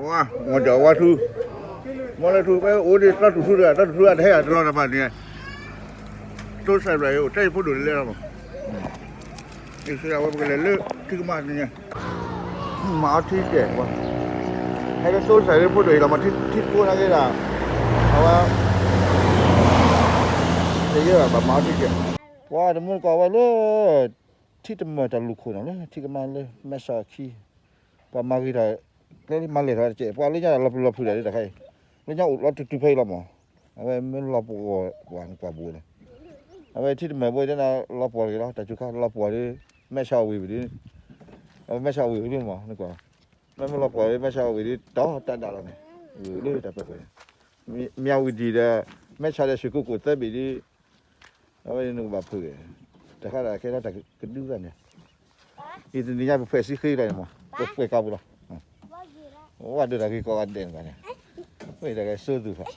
ဝါ, မီၤဒီးဝါထူ, မီၤလၢထူ ဖဲအိၣ်ဒံးတၢ်တူၢ်ထူဒီး တၢ်တူၢ်ထူအတဟဲတလီၤတမံၤန့ၣ်, တိစဲးဘျးအံၤ အိၣ်တဲအံၤဖိဒိၣ်လၢလီၤမး, အံၤစံးဝဲပကလဲၤလၢထံကမါတနံၤညါ, မၤအီထံကဲးဝဲ, ဟဲလၢတိစဲးလၢဖိဒိၣ်အံၤလီၤမး ထံတခိၣ်နာ်က့ဒီး, အဝဲ တယဲၢ်ဘၣ် ဘၣ်မၤအီထံကဲး, ပှၤတမုၢ်တကိးဝဲလၢ ထံတမၢၢ်တၢ်လူၢ်ခိၣ်နီၤ လၢထံကမါလၢမဲဆီးအခံ, ပှၤမၤဂ့ၤထီၣ် ကျဲလၢမၤလဲၤထီၣ်တကဲး ပှၤလၢညါလီၤပျံၤလီၤဖုးတၢ်ဒ်တခါအံၤ, လၢညါအိၣ်လီၤတူၢ်တူၢ်ဖဲအံၤလီၤမး, အဝဲမ့ၢ်လီၤပှီၢ်ပှၤနကွၢ်ဘူးန့ၣ်, အဝဲထံတမၢၢ်ဘိဒ်န့ၣ် လီၤပှီၢ်တဂ့ၤလီၤ တၢ်စူၤခါ လီၤပှီၢ်ဒီး မဲဆီးအဝ့ၢ်ဝံၤဒီး, အဝဲမဲဆီးအဝ့ၢ်ဝံၤဒ်မး နကွၢ်, မ့မ့ၢ်လီၤပှီၢ်ဒီး မဲဆီးအဝ့ၢ်ဒီး တီတၢ်ဒၣ်လီၤန့ၣ်, လၢတၢ်ပၢၢ်ပၢၢ်န့ၣ်, မၠၣ်ဝံၤဒံးဒီး မဲဆီးဒီး ဆူၣ်ကိၢ်ကိၢ်သၢဘ့ၣ်ဒီး အဝဲန့ၣ်နကဘၣ်ဖုးဂ့ၤ, တၢ်ဃးဒီးခဲထီၣ်တၢ်ကဒုၣ်တၢ်န့ၣ်, အံၤတနံၤညါပဖှဲးစံဃ့လီၤန့ၣ်မး ပပှဲၤကါပူၤလီၤ, ဝဲဒိးတၢ်ဂ့ၤကိးဂၤဒဲးန့ၣ်ဘၣ်န့ၣ်, ဝဲတၢ်ဂဲၤစိသူၣ်ခါ,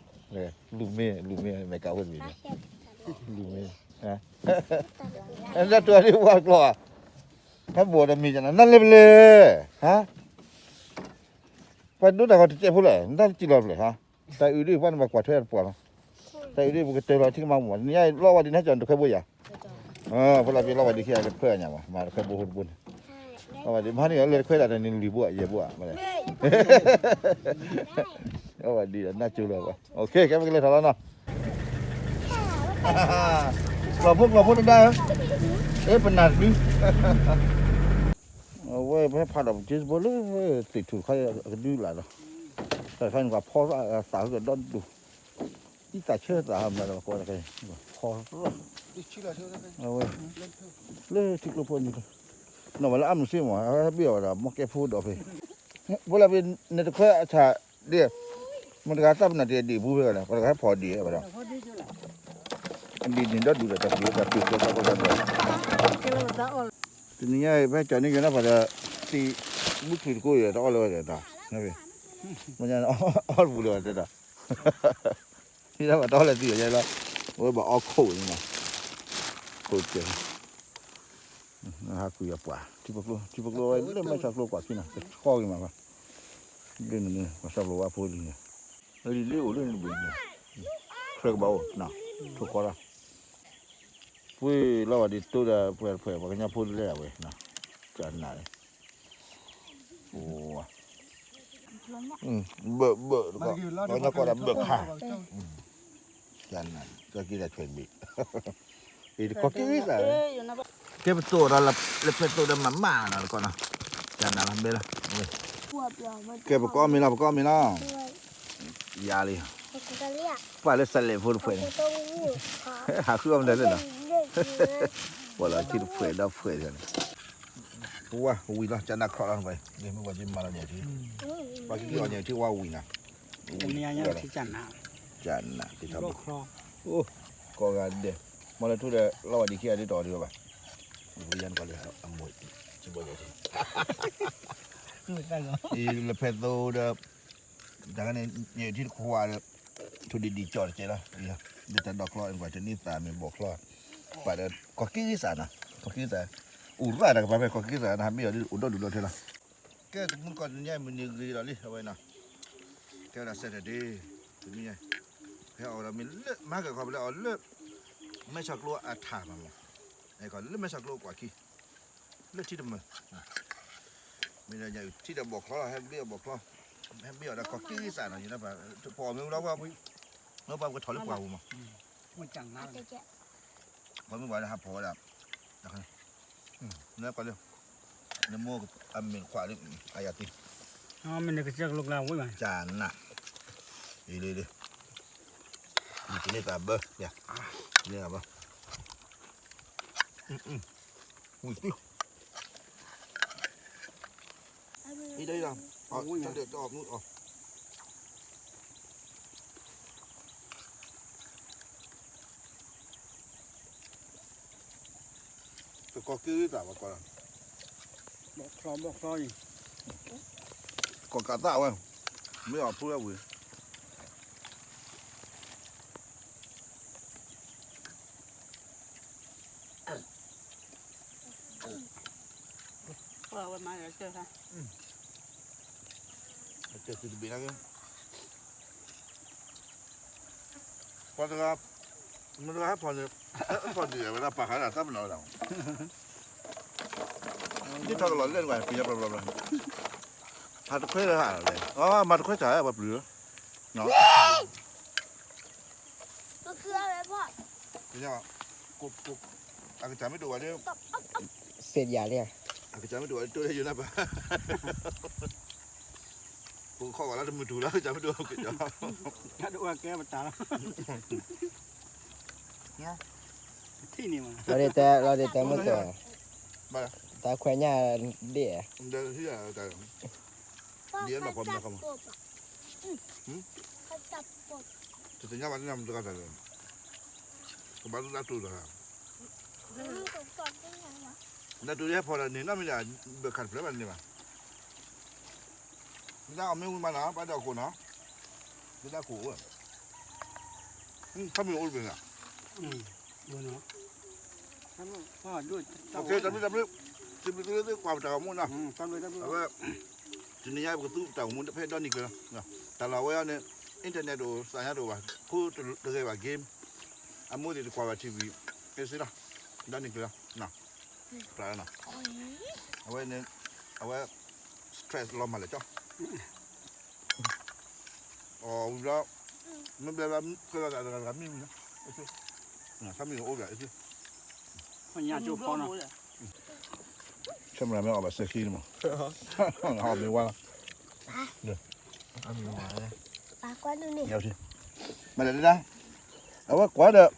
လူၤမ့ၢ် လူၤမ့ၢ် မဲာ်ကးဝဲတမံၤန့ၣ်, လူၤမ့ၢ်, တၢ်တူၢ်ဒံးပှၤကျိာ်ဧါ, ဟဲဘိးတမံၤန့ၣ် နလဲၤပလဲၤ, ဟါ ပှၤဒိတၢ်ဂီၤတစဲးဖိလဲၣ် နတၢ်တစံးလီၤပလဲၣ်, တၢ်အုးဒ်ပှၤန့ၣ် ပှၤကွၢ်ထွဲတပှၢ်လီၤ, တၢ်အုးဒ်ပကတၢၢ်လီၤထံကမါမး နံၤညါလီၤဝဲဒ်န့ၣ် ဟဲကၠီၣ်တခွဲဘိယၤ, ဖဲလၢပလီၤဝဲဒ်ခံဂၤတခွဲအညါမး မၤတခွဲဘိဟိတဘိန့ၣ်, လီၤဝဲဒ်မဟါန့ၣ် လၢတခွဲဒၣ်တၢ်န့ၣ်လွံၢ်ဘိယဲၢ်ဘိ, လီၤဝဲဒ်ဒီးနၢ်ကၠိလီၤ, ကဲပကလဲၤထီၣ်လီၤနီၤ ကျီၢ်ဖိကျီၢ်ဖိတဒါဧၢ, အဲပနၢ်တဒု, အဝဲဖဲဖးဒီးပက့စဘိလၢ သ့ၣ်ထူၣ်တခါအကဒုလၢ်ဒီး, တၢ်တခါန့ၣ် ပှၤဖီသးဟုကဒီဒူၣ်, အံသးဆၢသးဟးမၤဒီးကိးတခါ, ဖီသး, အဝဲ, လၢထံကျိဖိနံၤ, နီၢ်ဝဲလၢအမုၢ်စ့မး ဟဲဘ့ၣ်အီၤဒီး မီၢ်ကဲဖိဒီးဖဲ, ဖိလၢဖဲ, နတခွဲအဆၣ်ဒ် မတၤတဂၤသးပနၢ်တ့ၢ်အဒံၣ်ပူၤဖဲဂၤလဲၣ် ပှၤတဂၤဟဲဖီၣ်ဒံၣ်ဝဲဒီး, အဒံၣ်န့ၣ်ဒီဒူၣ်ဒီးတၢ်ပျံၤတၢ်ပျံၤကျိသးကျိသးဒီး, တနံၤညါအံၤ ဖဲကၠီၤန့ၢ်က့ၤနီၢ်ဖးဒီး, သံ, ဘုချုးတကိးအံၤတအီၣ်လၢၤဝဲဒီး, မ့ၢ်ညါအီၣ်တပူၤလၢၤဝဲတဲဒီး, ဟံးဒၣ်ဘၣ်တအီၣ်လၢၤသံအီၤယဲလီၤ, အဝဲဘၣ်အီၣ်ခိၣ်န့ၣ်မး, ခိၣ်ကဲ ဟးကွံာ်အပှၤ ထံပကျိ ထံပကျိဝဲလၢမဲဆီးကျိကွၢ်ခံနီၤ ကဆီဂ့ၤမးဘၣ်, လၢနမ့ၢ်ပှၤဆီပျိဝါဖိလံန့ၣ်, လံလၢအိၣ်လၢနဘ့ၣ်န့ၣ်, ထွဲကဘၣ်အိၣ်နီၤ, ထိၣ်ဃီလီၤ, ပှ့ၤလီၤဝဲဒ်တိဒီးပှဲၤတဖှဲး ပှၤကညီဖိလဲၣ်ဝဲနီၤ, ကနၣ်လံ ဘၢၣ်ဘၢၣ်, ပှၤကညီကိးဒၣ်ဘၢၣ်ခါ, ကနၣ် ကက့ၤဒၣ်ထွဲဘ့ၣ်, အံၤတကီၢ်က့ၤသးဝဲ, ကဲပသိးဒီး လၢဖဲသိးဒီးမၤမၢ်နီၤတကီၢ်နီၤ, ကနၣ်လီၤဘဲလီၤ, ကဲပကအီၣ်မ့ၤလီၤ ပကအီၣ်မ့ၤလီၤ, ယၤလံ, ပှၤလၢစးလဲးဖိတဖှဲးန့ၣ်, ဟးဃုအီၣ်မ့ၤတၢ်လၢနီၤ, ပှၤလၢထံတဖှဲးဒီးဖှဲးန့ၣ်, ပဝါဝံၤလီၤ ကနၣ်ခီလီၤ, မ့ၢ်ပှၤကမၤလီၤညါထံ, ပှၤကက့ၤအီၣ်ညါထံဝါဝံၤနီၤ, ကနၣ်, အိၣ်, ကိးဂၤဒဲး, မ့ၢ်လၢထူဒီး လီၤဝဲဒ်ခံဂၤဒ်တအီၣ်ဒံးဘၣ်ဘၣ်, ယၤနကီးလၢအမိၢ်, အံၤ လၢဖဲသိဒီး, တၢ်ခါန့ၣ် ညၣ်ထံတခွးဒီး, ထိၣ်ဒံၣ်ဒံၣ်ကၠီၣ်တကဲလီၤ, လၢတၢ်ဒိးချီ ပှၤတန့ၢ်သးမ့ၢ်ဘီၣ်ချီ, ပှၤဒီးကီၢ်က့ၤသးနီၤ, ကီၢ်က့ၤသး, အိၣ်ရၣ်တၢ်ကပၤဖဲကီၢ်က့ၤသးန့ၣ် ဟးမ့ၢ်အီၤဒ်အိၣ်ဒီဒူၣ်ဒီထၢလီၤ, ကဲတမူတကိးတနံၤညါမုၢ်နံၤဂ့ၤလီၤလံ အဝဲနီၤ, ကဲဝဲဒၣ် Saturday တနံၤညါ, ဖဲအီၤဒီးမ့ၢ်လၢ မၤကခီဖျိလၢအီၤလၢ မဲဆီးကျိအထးမးမး, လၢမဲဆီးကျိကွၢ်ခံ လၢထံတမၢၢ်, မ့ၢ်ဒီးညၣ်အုၣ်ထံဒီးဘီၣ်ချီလီၤ ဟဲဘ့ၣ်အီၤဘီၣ်ချီ, ဟဲဘ့ၣ်အီၤဒီးကီၢ်က့ၤသးနီၤ, ပအီၣ်မ့ၢ်ဝံၤလီၤ, ပှၤကထီၣ်လၢပှၢ်ပူၤမး, ပှၤမ့ၢ်ပှၤလၢဟးဖီၣ်ဝဲဒၣ်, နကီးလၢ, နမိၢ်အမ့ၢ်ခွါလၢ, အယၤသ့, မ့ၢ်နကစၢ်ကလိကျါဝဲဘၣ်, ကနၣ်, အံၤလံလံ, ယကန့ၢ်သးဘၢ, ယ, န့ၢ်သးဘၢ ဝံၤသံ, အံၤဒီး, တကီၢ်က့ၤသး ပှၤကီးလီၤ, ကီးကးသးဝဲ, မ့ၢ်အီၤဖိလၢဝံၤ ဝဲမၤလၢကၢၢ်ခါ, အက တဘ့ၣ်နာ်က့ ပှၤတဂၤ မတၤတဂၤဟဲဖီၣ်န့ၣ် ဟဲဖီၣ်ဒံးဝဲဒၣ်ပာ်ဃာ်ဒၣ်သးပ့ၤနီၣ်ဝဲဒၣ် ဒ်ထီၣ်ကလီၤလဲၣ်နကွၢ် ပယီၤဘျီဘျီဘျီ ဟးတခွဲလၢဟးလဲၣ် အမၤတခွဲတၢ်ပှၤပျုၤလၢ ပယီၤ အကစၢ်မ့ၢ်တအိၣ်ဘၣ်ဒီး စ့ယၤလံ အကစၢ်မ့ၢ်တအိၣ်ဘၣ်ဒီး တိၢ်လၢယိၤနၢ်ပၤ ပကခီၣ်ဘၣ်လၢတမုာ်တူာ်လၢ အကစၢ်မ့ၢ်တအိၣ်က့ၤဒီး တၢ်ဒိၣ်ဝဲကဲပတၢ်လီၤ ထံၣ်န့ၣ်မး လီၤဒ်တဲ လီၤဒ်တဲမုၢ်ကၢ် တၢ်ခွဲးညၣ်ဒ့ၣ် ဒ်အဲၣ်မၤပှၤမနုၤခီမး တသ့ၣ်ညါဘၣ်တနၢ်မတဂၤတၢ်လီၤ ကဘၣ်လၢတၢ်တူၢ်လီၤ တၢ်တူၢ်ဟဲဖီၣ်ဒီးန့ၣ် နီတမံၤဒၣ် ဘၢၣ်ခးတဖျၢၣ်ဘၣ်န့ၣ်ဘၣ် မ့ၢ်ဒၣ်အီၣ်မ့ၢ်ဝံၤမးနီၤ ဘၣ်ဒီးအခိၣ်နီၤ မ့ၢ်ဒၣ်ခိၣ်အိၣ် ခီမ့ၢ်အိၣ်တဘ့ၣ်နီၤ တဘျုးတဘျုး စံးဘျုးသုလၢသုကွၢ်ပတၢ်ဂီၤမူနီၤ အဝဲ တနံၤညါပကသူပတၢ်ဂီၤမူဖဲဒီနံၤကျၢၤလီၤ တၢ်လီၢ်ဝဲအံၤန့ၣ် internet တအိၣ် သးညါတအိၣ်ဘၣ် ဖိတဂဲၤဘၣ် game အမိၢ်သ့ၣ်တကွၢ်ဘၣ် ထံၣ်ဝံၤ ကဲစ့လီၤ ဒီနံၤကျၢၤလီၤ ပြးလီၤနီၤ အဝဲန့ၣ် အဝဲ stress လီၤမၢ်လၢာ်ကၠီ အီၣ်ဝံၤဘျီ မ့ၢ်ဘျဲဘျီ ဖဲလီၤတၢ်တဂၤတဂၤမံဝံၤလီၤ ခီမ့ၢ်အိၣ်ဘျး ဆၢမုၢ်လၢ်မ့ၢ်အီၣ်ဘၣ်စဲးခံန့ၣ်မး အီၣ်မ့ၢ်ဝါလီၤ မ့ၢ်ဒၣ် အဝဲကွၢ်ဒီး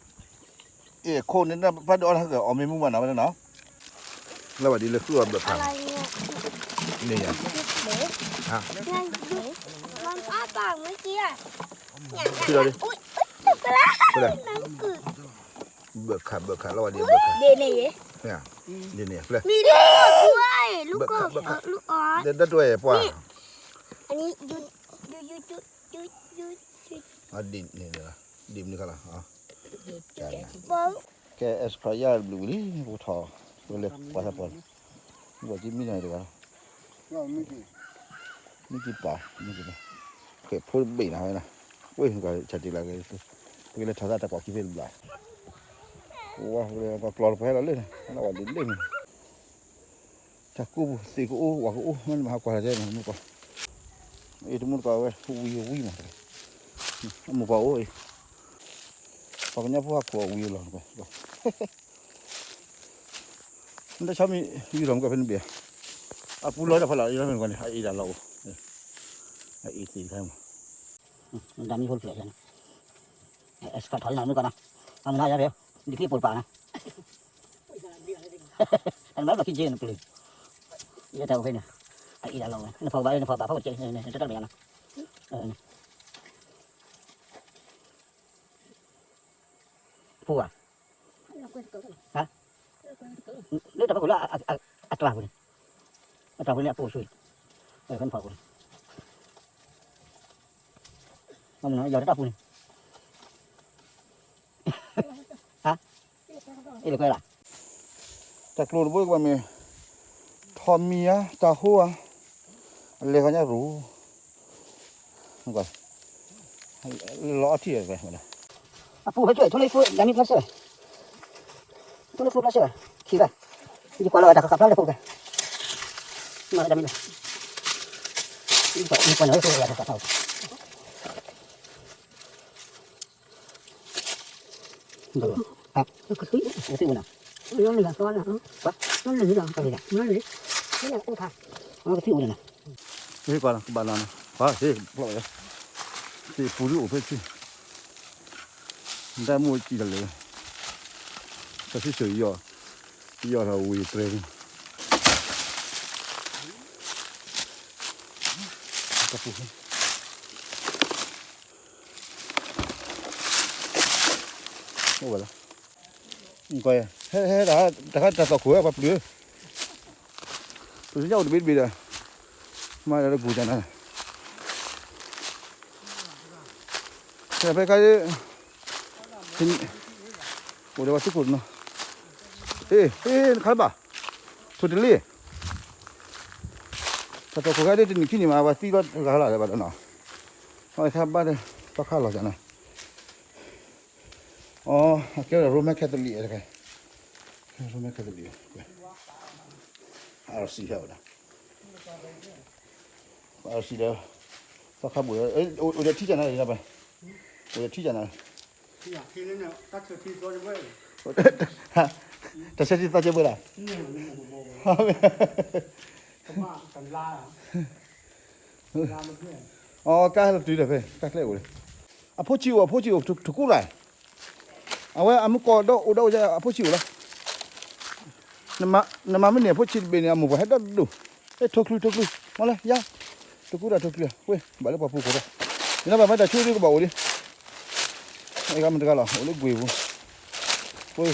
အ့ၣ်ခိၣ်န့ၣ် ဘၣ်ဒုးအီၣ်တၢ်ဟဲက့ၤအီၣ်မ့ၢ်မူဘၣ်နီၤဝဲနီၤ လၢဝဲဒ်လၢဃုအီၣ်ဘၢၣ်ဖး န့ၣ်ယၤ ဖံလီၤဒ် ဘၢၣ်ခးဘၢၣ်ခးလီၤဝဲဒ်ဘၢၣ်ခး ဒ်န့ၣ် ဘၢၣ်ခးဘၢၣ်ခး ဒ်တၢ်တွဲပှၤ ဒ်န့ၣ် ဒ်မနုၤခါလီၤ ကဲ အဲစခရယါဘျုးဝံၤလံ ပကထီၣ် ပကလဲၤပှၤသးပှၢ် ပှၤကမံနီၤတဂၤ မ့ၢ်က့ၤပာ် မ့ၢ်က့ၤပာ် ကဲဖိတဘ့ၣ်နၤဝဲနၤ ဝ့ၢ်နကွၢ်ဆၢတ့ၢ်လၢက ပကလဲၤထီၣ်သးတၢ်ကွၢ်ခံဖဲတဘျီ ပှၤကျီၢ်တပှဲၤလီၤလၢ နဝဲဒ်လၢန့ၣ် တၢ်ကူပူၤသ့ၣ်ကအိၣ် ဝၤကအိၣ် မ့ၢ်နမၤဟးကွၢ်လီၤတဲနၤ မုၢ်ပှၢ် အ့ၣ်တမူတကီၢ်ဝဲ ဝံၤဝံၤမး အမိၢ်ပှၢ်အိၣ်အံၤ ပှၤကညီဖိဟးခိၣ်ဝံၤလီၤ နတၢ်ဆီမံၤ ယူၤလီၤမုၢ်ကီၢ်ဖဲန့ၣ်ဘၣ် အပူၤလီၤတၢ်ဖီလာ် အ့ၣ်လီၤမုၢ်ကီၢ်န့ၣ် အအ့ၣ်တၢ်လီၤအိၣ် အအ့ၣ်သ့ၣ်တခါမး ဒၣ်မံဖိတဖျၢၣ်န့ၣ် အဲစခါထီၣ်လံနၤမုၢ်ကီၢ်နီၤ အမနုၤယါဖဲ ဒ်ခံပိာ်တပၤနီၤ အမၤလီၢ်ခံက့နပျုၤ ယတၢ်အိၣ်ဖဲန့ၣ် အအ့ၣ်တၢ်လီၤဝဲ နဖီၣ်ကဘၣ် နဖီၣ်ဘၣ်ဖီၣ်က့ တတၢ်တမံၤနီၤ ဖိဧါ ဟါ လၢတၢ်ဖီခိၣ်လၢအကျါပူၤန့ၣ် အကျါပူၤန့ၣ်အဖိဆူၣ် ဖဲနဖီၣ်ပူၤန့ၣ် ယီၤတၢ်ပူၤန့ၣ် ဟါ အ့ၣ်လၢခွဲလၢ တၢ်ကျိၤတဘိကဘၣ်မ့ၢ် ထီၣ်မံၤဧါ တၢ်ဟိဧါ အလဲၤဂၤညါရူၤ လီၤအီထံၣ်ဝဲ အပူၤဖဲဆိၣ် ထိၣ်လၢဖိ ဒၣ်မံဖျါဆဲၣ် ထိၣ်လၢဖိဖျါဆဲၣ် ခံဘၣ် ယကွၢ်လီၤဝဲတၢ်ခီခါဖျါလၢဖိကဲ မၤဝဲဒၣ်မံဘၣ် ယကွၢ်လီၤဝဲတၢ်ခီခါဖျါလၢဖိကဲ ကသံၣ်ဝဲနၤ ကသံၣ်အိၣ်န့ၣ်နၤ ဟ့ၣ်ကွၢ်လီၤ ကဘၣ်လီၤနီၤ ပှၤဟ့ၣ်ပျီၢ်ဝဲ သ့ၣ်ပူၤဒုအိၣ်ဖဲဆူ ဒၣ်မိၢ်ကံတၢ်လၢာ် တၢ်ဆံၣ်ဆၢၣ်ယီၢ် ယီၢ်ထီၣ်ဝံၤတြဲၤ တၢ်ပူၤ အိၣ်ဝဲလီၤ ဟဲ ဟဲ တၢ် တၢ်သီၣ်ခိၣ်ဝဲပှၤပျုၤ ပှၤညါအိၣ်တဘ့ၣ်တဘ့ၣ်ဒီး မၤဒီးတကူၣ်တၢ်နၤ ဖဲခါ အိၣ်ဒီးပှၤသုးခိၣ်တနီၤ ဟ့ၣ် ဟ့ၣ် နခါဘၣ် ထိၣ်တလ့ၢ် တၢ်တီၢ်ခိၣ်ခဲဒ်တနံၣ်ခံနံၣ်မး ပှၤသံလီၤဂၤလီၤလၢၤဘၣ်ဒီးနီၤ, အဝဲခါဘၣ်ဒီး သီခါလီၤကနၤ, အကဲဝဲဒၣ် Roman Catholic တခါ, Roman Catholic, RC ဟဲဝဲဒၣ်, RC ဒီး သီခါဘူးဒီး အိၣ်ဒီးထံကနၤ, အိၣ်ဒီးထံကနၤ တၢ်ဆၢထံသီကဘၣ်လၢ်, အကါဟဲလီၤတုၤဒီးဖဲ တၢ်ကျဲအိၣ်လံ, အဖိဆံးအိၣ် အဖိဆံးအိၣ် ထကူၣ်လၢ်, အဝဲအမုၢ်ကီၢ်ဒီးအိၣ်ဒီးအိၣ် အဖိဆံးအိၣ်လီၤ, နမၤမ့ၢ်န့ၣ် အဖိဆံးတဘ့ၣ်န့ၣ် အမိၢ်ပှၢ်ဟဲဒီဒိၣ်, အဲ ထိၣ်ချူ ထိၣ်ချူ, မ့ၢ်လၢယါ, တကူၣ်တၢ်ထိၣ်ချူ, ဝဲ ဘၣ်လၢပှၤပူၤခိၣ်ဒီး, ယနဘၣ်မ့ၢ်တၢ်ဆူဒုကဘၣ်အိၣ်လံ, အဲဂၤမ့ၢ်တဂၤလီၤ အိၣ်လၢကွ့ၢ်ပူၤ, ဝဲ,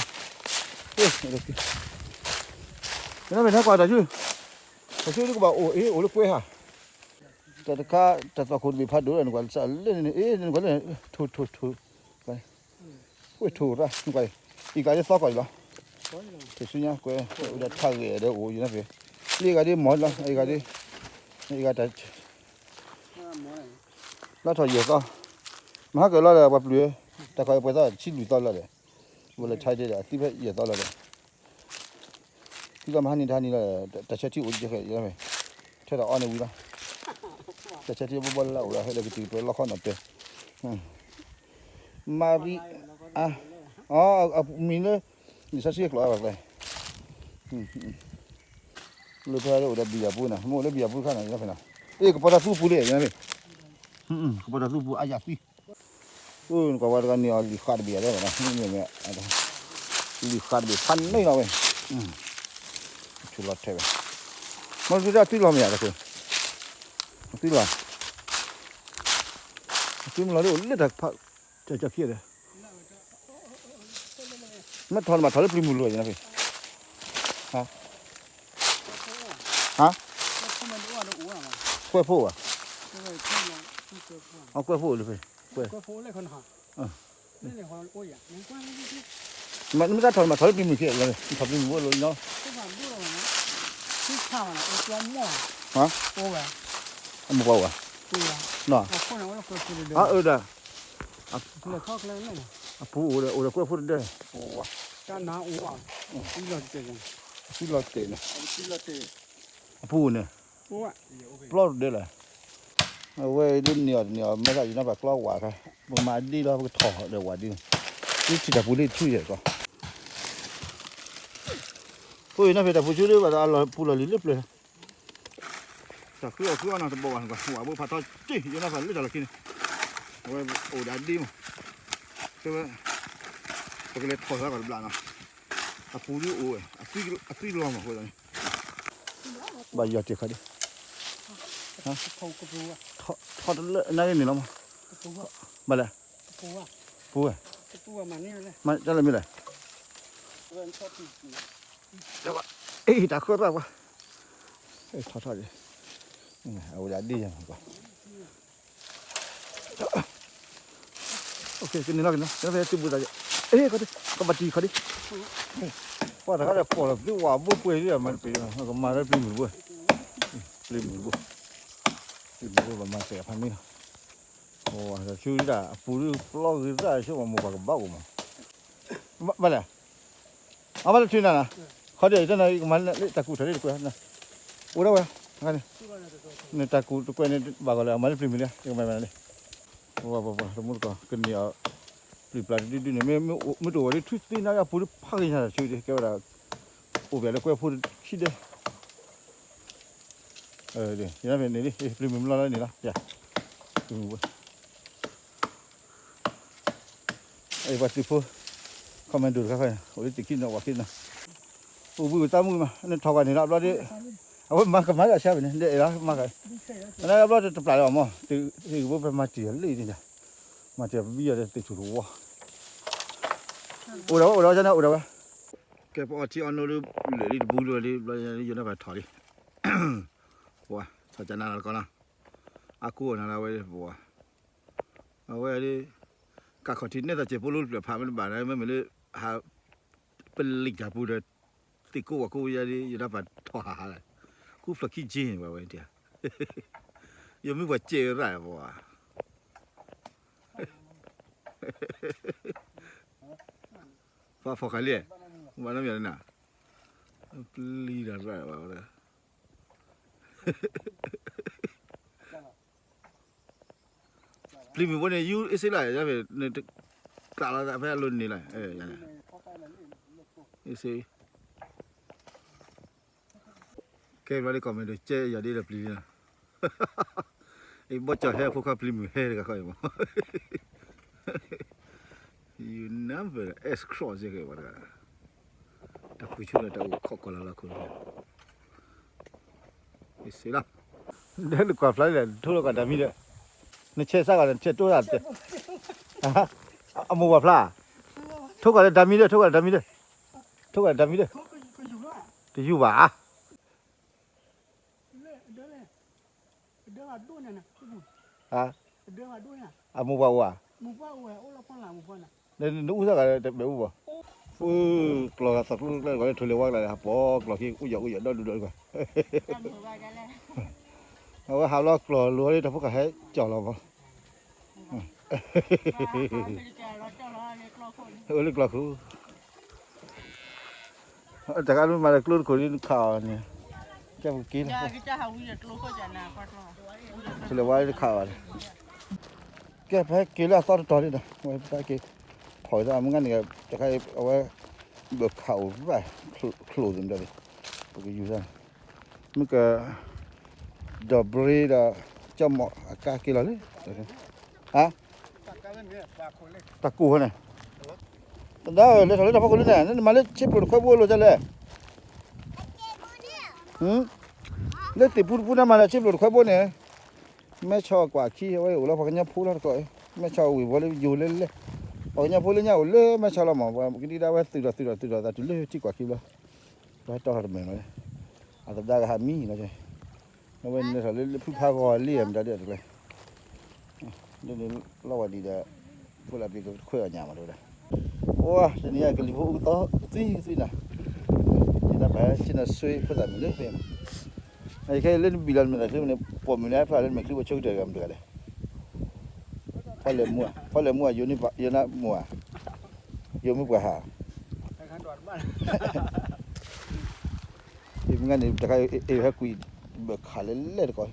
ဝဲ, ယနဘၣ်န့ၣ်ကွၢ်တၢ်ဆူ, တၢ်ဆူဒုကဘၣ်အိၣ်အ့ၣ် အိၣ်လၢကွဲဟါ, တၢ်တခါ တၢ်သီၣ်ခိၣ်တဘ့ၣ်ဖးဒိၣ်လၢနကွၢ်လၢနကွၢ်လၢ ထိၣ်ထိၣ်ထိၣ်, ဝဲထိၣ်ရၣ် နကွၢ်, အံၤကးလၢသီကီၢ်အံၤလီၤ, တဆူညါကွဲ, အိၣ်ဒီးထးဂဲၤဒီးအိၣ်ယနဖဲ, လၢအဂၤဒ်မီၢ်လီၤ အဂၤဒ်, အဂၤတၢ်, လီၤထီၣ်ယဲၢ်သီ, မဟါကလီၤဒီးပှၤပျုၤ, တၢ်ခီအပှဲၤသီတဆံလွံၢ်သီလီၤဒီး, ဝဲလၢဆါဒဲဒီး အသံဖဲယဲၢ်သီလီၤဒီး သံလီၤမဟါနံၤတဟါနံၤလီၤ, တၢ်ဆၢထံအိၣ်ကဲခဲအံၤ, ထဲဒီးအီန့ၣ်ဝံၤလီၤ, တၢ်ဆၢထံဘီဘီလၢအိၣ်ဒီး ဟဲလၢကတုၤပှဲၤလီခီနီၤတဲ, မၤရံ, အမံၤလၢ, လံာ်စီဆှံကျိာ်အါဘၣ်ကျဲ, လၢဖဲလၢအိၣ်ဒီးဘံၣ်ယၤပူၤန့ၣ် မ့ၢ်အိၣ်လၢဘံၣ်ယၤပူၤတခါန့ၣ်, အ့ၣ် ကပီၤတၢ်သူပူၤလံ, ကပီၤတၢ်သူပူၤအါယၤသံ အိၣ်နကွၢ်ဝဲတဂၤန့ၣ်အီၤလံာ်ဃးတဘ့ၣ်ယၤဒီး, လံာ်ဃးတဘ့ၣ်ဖးန့ၢ်လီၤဝဲ, ဆူလီၤထဲဝဲ, မ့ၢ်တၢ်သွံၣ်လီၤမ့ၢ်ယၤတခိၣ်, သွံၣ်လီၤ, သွံၣ်မ့ၢ်လီၤဒ်အိၣ်လၢတၢ်ဖး, တၢ်ကၠီခံဒီး, မ့ၢ်ထီၣ်နဘၣ်ထီၣ်လၢပျံၤမုၢ်လိၤယၤနဖဲ, ဟါ, ကွဲးဖိဘၣ်, အကွဲးဖိအိၣ်လၢဖဲ, ကွဲး မ့ၢ်တၢ်ထီၣ်မးထီၣ်လၢပျံၤမုၢ်ခံ, မ့ၢ်ထီၣ်ပျံၤမုၢ်ဘိလိၤညီ, အမိၢ်ပှၢ်ဝဲ, အၢဒီး, အပူၤအိၣ်ဒီး အိၣ်ဒီးကွဲးဖိတဒဲ, သွံၣ်လီၤတဲာ်န့ၣ်, အပူၤန့ၣ်, ပျီတဒဲလီၤ, အဝဲဒ်န့ၣ်အီၤတန့ၢ်အီၤ မ့ၢ်သးယနၢ်ပာ်ကျီဝးခါ, ပမၤဒ်လီၤ ပကထီၣ်ဒီးဝးဒ်န့ၣ်, ဒ်ထံၣ်တၢ်ပူၤလၢထူယဲၢ်ကီး, ဖိအံၤနၢ်ဖဲတၢ်ပူၤဆူလၢဘၣ်ဒီးအလီၤပူၤလီၤလံၤလၢပျၢၤ, တၢ်ဃုအီၣ်ဃုအီနီၤတဘီဘၣ်နကွၢ် ဝးဘိဖးထီက့ၢ် ယနၢ်ပာ်လၢတၢ်လီၢ်ခံန့ၣ်, အဝဲအိၣ်ဒီးဒ့မး, တဲဝဲ, ပကလဲၤထီၣ်သးကီးတဘျီနီၤ, အပူၤဒ်အိၣ်ဝဲ, အသွံၣ်လီၤမးအဃိသတးန့ၣ်, ဘၣ်ယီၤတ့ၢ်ခီဒ်, ထီၣ်တလၢနဂ့ၢ်န့ၣ်လီၤမး, ဘၣ်လဲၣ်, ပူၤဝဲ, တၢ်လၢမ့ၢ်လဲၣ်, အ့ၣ် တၢ်ဃၢရၣ်ပှၤ, ထီၣ်ထီၣ်ဒ်, အဝဲဒၣ်ဒ်ယၤမးကွၢ် ကန့ၣ်လီၤက့ၤနီၤ ကဖဲသုးဘူးသးက့ၤ အ့ၣ် ကဘၣ်တံၢ်ခီဒံး ပှၤတခါဒီးပိာ်လီၤသုဝၤဘိပှဲၤဒံး မၤတပှဲၤ ကမၤလၢပျံၤမုၢ်တဘိ ပျံၤမုၢ်တဘိ ပျံၤမုၢ်တဘိ ပမၤစဲးဖးန့ၣ်လီၤ ဆူဒၣ်အပူၤဒ်ပျီဂ့ၤသၣ်ဆိမိၣ်ပှၤကဘၣ်အိၣ်မး ဘၣ်လဲၣ် အဘၣ်လၢထုးနၤနၤ ခီဒံးယတနၤ ကမၤလၢတၢ်ကူၣ်ထီၣ်လံတကွဲး အိၣ်ဒၣ်ဝဲ နတၢ်ကူၣ်တကွဲးန့ၣ် ဘၣ်ဂီၤလၢအမၤလၢပျံၤမုၢ်လံ ယကမၤမၤလံ ပှၤပှၤပှၤတမူတကိး ကန့ၢ်အီၤ ပျံၤပျါတဒုဒုန့ၣ် မ့ၢ်တအိၣ်ဝဲဒ် ထူသ့နါ အပူၤဒ်ဖးဂ့ၤညါတၢ်ဆူဒံး ကဲဝဲဒၣ် အိၣ်ပျဲလၢကွဲးဖိခံဒဲး ယန့ၣ်လံ ပျံၤမုၢ်မလီၤလၢန့ၣ်လီၤ ပျံၤမုၢ်ဝဲ ပှၤသုးဖိ commando တခါခါန့ၣ် အိၣ်လၢတံၢ်ခံနီၤ ဝၤခံနီၤ အိၣ်ဘှံးအိၣ်သးမုၢ်မး နထီၣ်ကွၢ်န့ၣ်လီၤ ဘျီဒ် အဝဲမၤကမၤဒၣ်ဆါဘၣ်န့ၣ် ဒ်အဲၣ်လီၤမၤက အဘျီတပျၢ်လၢၤဘၣ်မး တဂ့ၤဘိဖဲမၤတံၢ်လံန့ၣ် မၤတံၢ်ပဘံယီၤဒီးသ့ၣ်ထူၣ်တဝီ အိၣ်ဒၣ်ဝဲ အိၣ်ဒၣ်ဝဲ ကန့ၣ်အိၣ်ဒၣ်ဝဲ ကဲပအီထံအီနိဒ် လၢာ်လံတဘူးလၢာ်လံ ဘျီယိၤနၢ်ပၢၢ်ထီၣ်လံ ပှၤ ထီၣ်ကနၤလီၤတကီလီၤ အကူအီၤနၤလၢအဝဲ ပှၤ အဝဲဒ် ကးခီၣ်ထံးနဲၣ်သးစဲးဖိလၢပျၢၤဖးမ့ၢ်တဘၣ်န့ၣ် မ့မ့ၢ်လၢ ဟး ပလံၤတၢ်ပူၤဒီး သ့ၣ်ကိးဝဲကိးယါဒ် ယိၤနၢ်ပၢၢ်ထီၣ်ဟးဟးလၢ ကူဖျၢၣ်ခံက့ၤန့ၣ် ပှၤဝဲဒ် ယမ့ၢ်ပှၤစဲးရၣ်ပှၤ ပှၤဖီၣ်ဃာ်လံ, ဘၣ်နီတမံၤန့ၣ်, ပျံၤတၢ်ရၣ်ဘၣ်ဝဲ, ပျံၤမုၢ်ဘိန့ၣ် ယူၢ်အ့စ့လၢ်, ယဖဲန့ၣ်, ကျးလီၤသးဖဲအလိၤန့ၣ်လီၤ, အ့စ့ ကဲဘျီဒ် comment ကဲယၤဒ်လၢပျံၤလံနီၤ, အဘီၣ်ကၠီၤဟဲအဖိခွါပျံၤမုၢ်ဟဲတဂၤဃီအံၤမး, you never S cross ယကဲဘၣ်တဂၤ, တၢ်ကွံာ်ဆူန့ၣ် တၢ်အိၣ်ခိးကီၢ်လၢလီၢ်ခိၣ်န့ၣ်, စ့လီၤ, ဒီးနကွၢ်ဖျါလံ, ထိလီၤကွၢ်တၢ်မံဒီး, နဆဲးစးကွၢ် နဆဲးတိၢ်တၢ်တဲ, အမိၢ်ပှၢ်ဖျါ, ထိကွၢ်လၢတၢ်မံဒီး, ထိကွၢ်လၢတၢ်မံဒီး, ထိကွၢ်လၢတၢ်မံဒီး, တယူၢ်ဘၣ် အမိၢ်ပှၢ်အိၣ်ဧါ, နအူသၣ်ဂၤတဘဲးအူဘၣ်, ပကျီၢ်သးသူကျဲလၢထိၣ်လဲၤဝါကျါဒီး ဟးပိာ်ကျီၢ်ခံ အိၣ်ယီၤအိၣ်ယီၤဒီဒူၣ်ဒီးကွၢ်, အဝဲဟးဘျီကျီၢ်လိၤလၢတၢ်ဖိကဟဲကၠီၣ်လီၤမး, အိၣ်လၢကျီၢ်ခိၣ် တၢ်ကါမ့ၢ်မၤဒီးကျိတခိၣ်ဒ်နခးအီၤန့ၣ်, ကဲပက့ၤလီၤ, ထိၣ်လဲၤဝါတခးအီၤန့ၣ်, ကဲပဟဲက့ၤလၢအသီတတီၤလံဒီး ဝဲပက့ၤ, ဖီၣ်သးမုၢ်ဂၤန့ၣ် တခါအံၤအဝဲ, ဘၣ်ခးအိၣ်ရၣ်, ချိၣ်သ့ၣ်မတၤဒ်, ပကယူၤတၢ်, မ့ၢ်က, ဒီးဘြ့ဒီး, ကၠီမီၣ်အကါက့ၤလီၤလံ, ဟါ တၢ်ကိၢ်ဃီန့ၣ်, တဒါဧၢ လဲၤထီၣ်လၢတၢ်ဖီခိၣ်လံန့ၣ် နမၤလၢဆ့ပျိၣ်တခွဲဘိလိာ်တၢ်လဲၣ်, လၢသ့ၣ်ပူတပူန့ၣ်မၤလၢဆ့ပျိၣ်တခွဲဘိန့ၣ်, မဲဆီးကွၢ်ခံ အဝဲအိၣ်လၢပှၤကညီဖိလီၤတကိး, မဲဆီးဝံၤဝီၤလၢယိၤလဲလဲ, ပှၤကညီဖိလၢညါအိၣ်လၢမဲဆီးလီၤမး, ပှၤကဒံဒါဝဲသုးထီၣ်သုးထီၣ်သုးထီၣ်သးတုၤလၢထံၣ်ကွၢ်ခံဘျီ, ပှၤဟဲတီၢ်ထီၣ်တမဲာ်လီၤ, အသဒါကဟးမံလီၤ, အဝဲလဲၤထီၣ်လၢဖုဖးဂီၤလံမတၤဒ်အတကျဲ လၢန့ၣ်လီၤဝဲဒံးဒီး, ဖိလၢပျံၤကခွဲးအီၣ်ညၣ်မးတဲဝဲဒၣ်, အိၣ် တနံၤအံၤကလံၤဖိအူသီသွံၣ်သွံၣ်နၤ, ယနၢ်ပၢၢ်ဆ့ၣ်နီၤဆွ့ဖိသၣ်မုၣ်လၢဖဲမး, အခဲလၢနဘံၣ်လီၤနမဲာ်ချံန့ၣ် ပိာ်မုၣ်န့ၣ်ဖျါလၢနမဲာ်ချံဝဲဆိကတၢၢ်တဂၤမတၤတဂၤလဲၣ်, ဖီလဲၣ်မူဧါ, ဖီလဲၣ်မူဧါ, ယိၤနမူဧါ, ယိၤမ့ၢ်ပှၤဟး မ့ၢ်ဂ့ၤန့ၣ် တခါအံၤဟဲကွံာ် ဘၣ်ခးလဲၣ်လဲၣ်တကိး,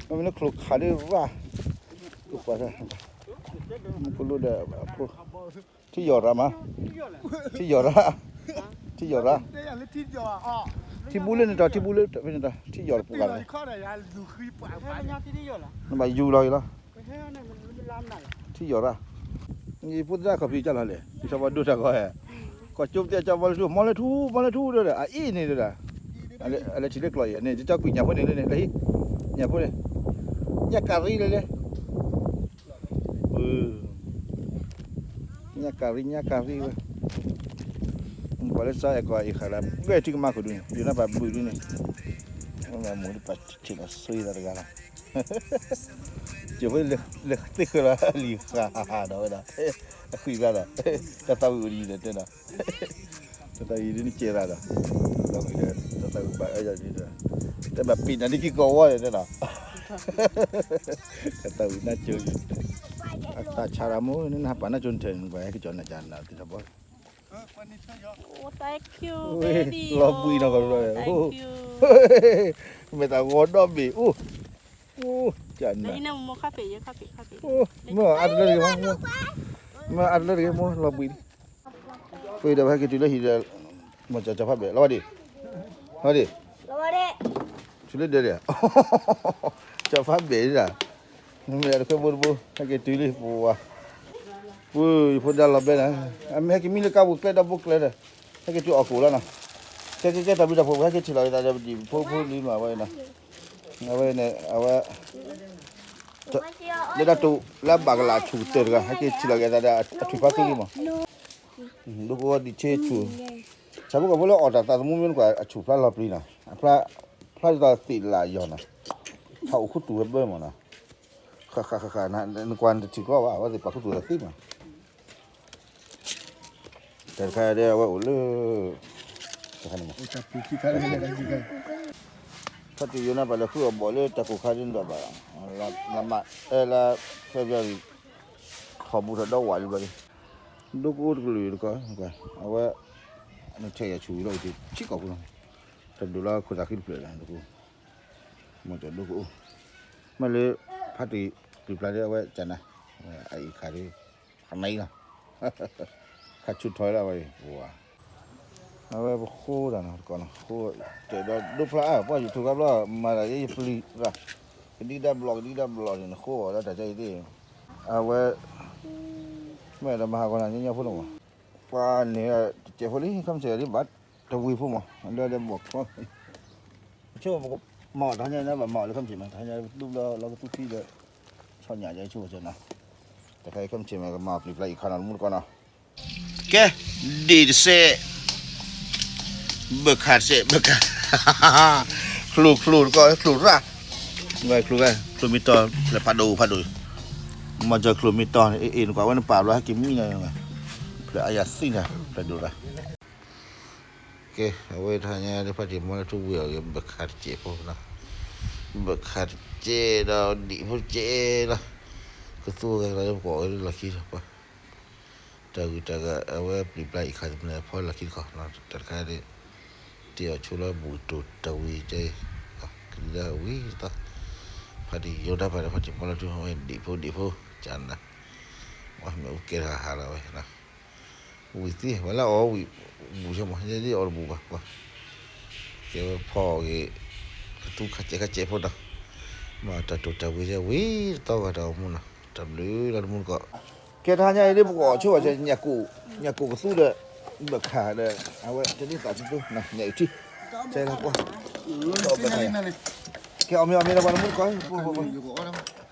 မ့မ့ၢ်လၢချိၣ်ခးဒ်ရၣ်, ကလိဒီး, ထံယီၤရၣ်မး, ထံယီၤရၣ်, ထံယီၤရၣ်, ထံဘူလၢန့ၣ်တီၤ ထံဘူလၢဖဲန့ၣ်တီၤ ထံယီၤတပူၤဂၤန့ၣ်, နဘၣ်ယူၤလီၤအံၤလီၤ ထံယီၤရၣ်, ယဖိသဒၣ်ခီၣ်ဖံးကၢ်လီၤလဲၣ်, ယထီၣ်ဘၣ်ဒိတၢ်ဂီၤ, ကီၢ်ကၠိပတဲကၠီမီလၢထူ မီလၢထူ မီလၢထူဒီး အအံၤန့ၣ်ဒီး, အလဲၤထံၣ်လၢကျီၢ်အံၤန့ၣ် ကၠီကွံာ်ညၣ်ဖိန့ၣ်လၢန့ၣ် လၢဟံၣ်, ညၣ်ဖိန့ၣ်, ညၣ်ကၤရံလဲၣ်လဲၣ်, ညၣ်ကၤရံ ညၣ်ကၤရံဝဲ, ပှၤလၢစီၤအဲၣ်ကီးအံၤဃာ်လၢ ဘဲၣ်ထံကမၤခိၣ်ဒုန့ၣ် ယနၢ်ပၢၢ်ဘုၣ်ဒုန့ၣ်, မ့ၢ်မူဒ်ပှၤထံၣ်လီၤဆိသးတဂၤလီၤ ကၠိဖိလဲၤသ့ၣ်ဃၢလီၤလံၤဃာ်ဟးဟးဒီးဝဲဒၣ်, အဃံဘျါဒီး, တၢ်သးဝံၣ်အိၣ်ဒ်ယံၤဒီးတဲဒီး, တၢ်သးဝံၣ်ဒ်နကဲသးဒီး, တၢ်သးဝံၣ်ဒီး တၢ်သးဝံၣ်ဘၣ်အၢယၤဒ်ဒီး, တဲဘၣ်ပ့ၤနၤဒ်က့ၤကီးဝီဒီးတဲဒီး, တၢ်သးဝံၣ်နၢ်ကၠိ, အသးဆါရၣ်မိၢ် နနၢ်ပၢၢ်နၢ်ကၠိနထၢၣ်န့ၣ် ပှၤဟဲက့ၤကၠီနၤကၠီနၤသ့ၣ်ထီၣ်ဘီ လီၤဘှံးနီၢ်ကီၢ်, မ့ၢ်သးဂီၤဒီဘ့ၣ်အိၣ်, မ့ၢ်အါတလၢတဂ့ၤ, မ့ၢ်အါတလၢတဂ့ၤ မိၢ်လီၤဘှံး, ပှၤဒီးဟဲက့ၤတုၤလၢဟံၣ်ဒီး, မ့ၢ်ကၠီဖးဘဲၣ် လီၤဘှံးဒံး, လီၤဘှံးဒံး, တုၤလၢဒၢးဒံး, ကၠီဖးဘဲၣ်ဒံးဒၣ်, မ့ၢ်တခွဲဘိတဘိ ဟဲက့ၤတုၤလံပဝါ ပှၤယဖိဒါလီၤဘဲနၤ, အမ့ၢ်ဟဲက့ၤမံလၢကါပူၤကျဲဒီဘိကျဲဒီး, ဟဲက့ၤတုၤအီၣ်ကိၣ်လီၤနီၤ, ကဲကဲကဲတၢ်ဘျုးတၢ်ဖှိၣ် ဟဲက့ၤထံၣ်လီၤက့ၤသးဒီးဒံးဖိဖိလံမးဝဲနီၤ, အဝဲန့ၣ် အဝဲ လၢတၢ်တိာ်လၢအဘၣ်ကလၤအဆူၣ်ကတၢၢ်တဂၤ ဟဲက့ၤထံၣ်လီၤက့ၤသးဒီးအထွံၣ်ဖါသူလံမး, ဒိကဝီၤဒံးဆ့ဆူၣ်, ဆၣ်ဖိကီၢ်ဖိလၢအီၣ်တၢ်သးသမူမ့ၢ်နကွၢ်အဆူၣ်ဖျါလီၤပျံၤနီၤ, ဖျါဒ်သိးသ့ၣ်လၢယီၤနီၤ, ဖးအိၣ်ခူသူၣ်ဝဲဘၢမးနီၤ, ဃၣ်ဃၣ်ဃၣ်ဃၣ် နကွၢ်နတထံၣ်ကီဘၣ် အဝဲသ့ၣ်ပာ်ခူသူၣ်သးသ့မး တၢ်တခါဒီးအဝဲအိၣ်လၢ တခါန့ၣ်မး တၢ်ပူၤခံခါလၢခံခါ ဖါတံၢ်ယိၤနါပာ်လဲၤဃုအီၣ်ဘီၣ်လၢတၢ်ကိၢ်ခါဒ်န့ၣ်ဘၣ်ဘၣ်, လါမး အဲလါ February ထီၣ်ဘူးထီၣ်ဒီဝးလံဘျီလံ, ဒိကအိတကလုာ်တကီ, အဝဲ နထဲးယၤဆူၣ်ဝံၤလီၤ ဆံကီၢ်ပူၤလီၤ, တဒိၣ်လီၤခိၣ်သးဃံတဖျၢၣ်လီၤ ဒိကအိ, မ့ၢ်ကဒိကအိ, မ့ၢ်လၢ ဖါတံၢ်ပျံၤပျါဒီးအဝဲကနၤ, အအံၤခါဒီး ခနံလီၤ, ခါဆူၣ်ထီၣ်လၢအဝဲအံၤ, အဝဲပဃိတၢ်နီၤ တကီၢ်နီၤ ဃိ, တဲဒီးဒိဖျါအါ ပှၤ YouTube ခါဘျီ မၤတၢ်ယဲယပျံၤ, ကဒံကဒါဘျီၣ် ကဒံကဒါဘျီၣ်န့ၣ် နဃိအီၤဒီးတၢ်ကဲအံၤသ့ၣ်, အဝဲ မ့ၢ်ဒီးမၤဟးဂီၤနၤညီညီဖိန့ၣ်မး, ပှၤန့ၣ် တစဲးဖိလံ ခီမ့ၢ်စဲးလံ ဘၣ်တဝံၤဖိမး လၢဒဲးဘီၣ်ခီ ဆိ မၤအီၤတဟါညါန့ၣ် ဘၣ်မၤအီၤလၢခီမ့ၢ်စဲးမး တဟါညါတူၢ်ဘျီလီၤကသူခံဒီး ဆီညၣ်ယဲဆိကစၢ်နီၤ, တခါအံၤခီမ့ၢ်စဲးမး ကမၤအီၤပျံၤပျါအံၤခါနီၤ တမူတကီၢ်နီၤ, ကဲ, ဒံၣ်တစဲး, ဘၢၣ်ခးတစဲး ဘၢၣ်ခး, ချိၣ်ချိၣ်တကီၢ် ချိၣ်ရၣ်, ချိၣ်ဝဲ ချိၣ်မ့ၢ်တီၤ ဖျဲၣ်ဖးဒိၣ်ဖးဒိၣ်, မၤစၢၤချိၣ်မ့ၢ်တီၤ အ့ၣ် နကွၢ်ဝဲနပာ်ဘျီဟဲက့ၤမံနီၤ, ဖျဲၣ်အါယၤသံနၤ ဖျဲၣ်ဒိၣ်လၢ ကဲ, အဝဲတဟါညါလၢဖါတံၢ်မီလၢထူဝ့ၢ်အီၤဂ့ၤ ဘၢၣ်ခးတစဲးဖိနီၤ, ဘၢၣ်ခးတစဲးဒီးဒံၣ်ဖိတစဲးလီၤ, ကသူဂၤလၢပကအီၣ်လၢလီၢ်ခံဒီးပှၤ, တၢ်ဂုၤတၢ်ဂၤ အဝဲပျံၤပျါအံၤခါတမံၤ ဖီလီၢ်ခံတခီ, တၢ်တခါဒီး တ့အီၣ်ဆိလၢဘူၣ်တိၢ်တဝံၤကဲ, ကဒံကဒါဝံၤတသီ, ဖါတံၢ်ယိၤတၢ်ပာ်ဒီးဖါတံၢ်မီလၢထူဝ့ၢ်အီၤ ဒံၣ်ဖိဒံၣ်ဖိ, ကနၤ, မ့ၣ်အူကဲတဂၤဟးလီၤဝဲ ဝံၤသံ ဝဲလၢအီၣ်ဝံၤ ဘူၣ်ဆၢမး ယဲဒ်အီၣ်တဘူၣ်ဘၣ်ကွၢ်, ကဲဝဲဖီအီၣ်ဂ့ၤ ကသူခးစဲးခးစဲးဖိဒီး, မ့ၢ်တၢ်တိာ်တၢ်ဝံၤယဲဝံၤတသီဂၤတၢ်အိၣ်မူနီၤ, တၢ်ဘျုးလီၤတမူတကီၢ်, ကဲတဟါညါအံၤဒ်ပကအီၣ်ဆိဘၣ်စဲး ညၣ်ကိၣ်ကသူဒီး ဘၢၣ်ခးဒီး အဝဲတန့ၢ်သးသ့သိ ညၣ်အုၣ်ထံ, ကဲလီၤကွၢ်, ကဲအီၣ်မ့ၤအီၣ်မ့ၤဒီးပှၤတမူတကီၢ်, အံၤ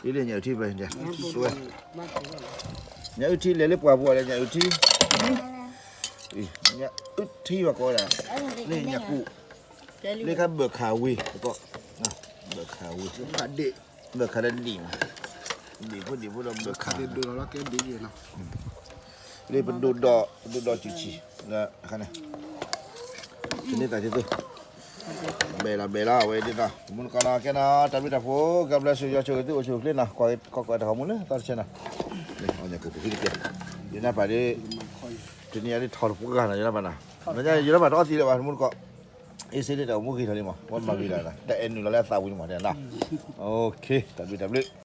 လၢညၣ်အုၣ်ထံဖဲ ညၣ်အုၣ်ထံလဲၤလၢပှၢ်ပူၤလၢညၣ်အုၣ်ထံ, ညၣ်အုၣ်ထံဘၣ်ကိးဝဲဒၣ်, လၢညၣ်ကိၣ်, လၢခါဘၢၣ်ခးဝ့ၤ, ဘၢၣ်ခးဝ့ၤ, ဘၢၣ်ခးဒီးဒံၣ်မး, ဒံၣ်ဖိဒံၣ်ဖိဒီးဘၢၣ်ခး, လၢပဒိၣ်ဒီး, ပဒိၣ်ဒီးစူၣ်ဆံၣ်, တန့ၢ်သးသ့သိ ဘဲလီၤဘဲလီၤ အဝဲဒ်နီၤ တမူတကီၢ်နီၤ ကဲနီၤ တၢ်ဘျုးတၢ်ဖှိၣ် God bless you ယွၤဆိၣ်ဂ့ၤသုအိၣ်ဆူၣ်အိၣ်ချ့နီၤ ကွၢ်ကွၢ်တၢ်ဂီၤမူလၢသီတဆဲနီၤ ညၣ်ကိၣ်ပူၤဖံတကဲ ယနၢ်ပၢ်ဒ် တနံၤအံၤဒ်ထီၣ်တပှၢ်နီၤ ယနၢ်ပၢ်နီၤ ယနၢ်ပၢ်တအီသံးလၢၤဘၣ် တမူတကီၢ် အ့စ့လၢတၢ်အိၣ်မူဂ့ၤထီၣ်လံမး ဝဲမၤဂ့ၤလီၤ တၢ်အဲၣ်နုာ်လီၤလၢအသးဝံၤန့ၣ်မး တနီၤ တၢ်ဘျုးတၢ်ဘျုး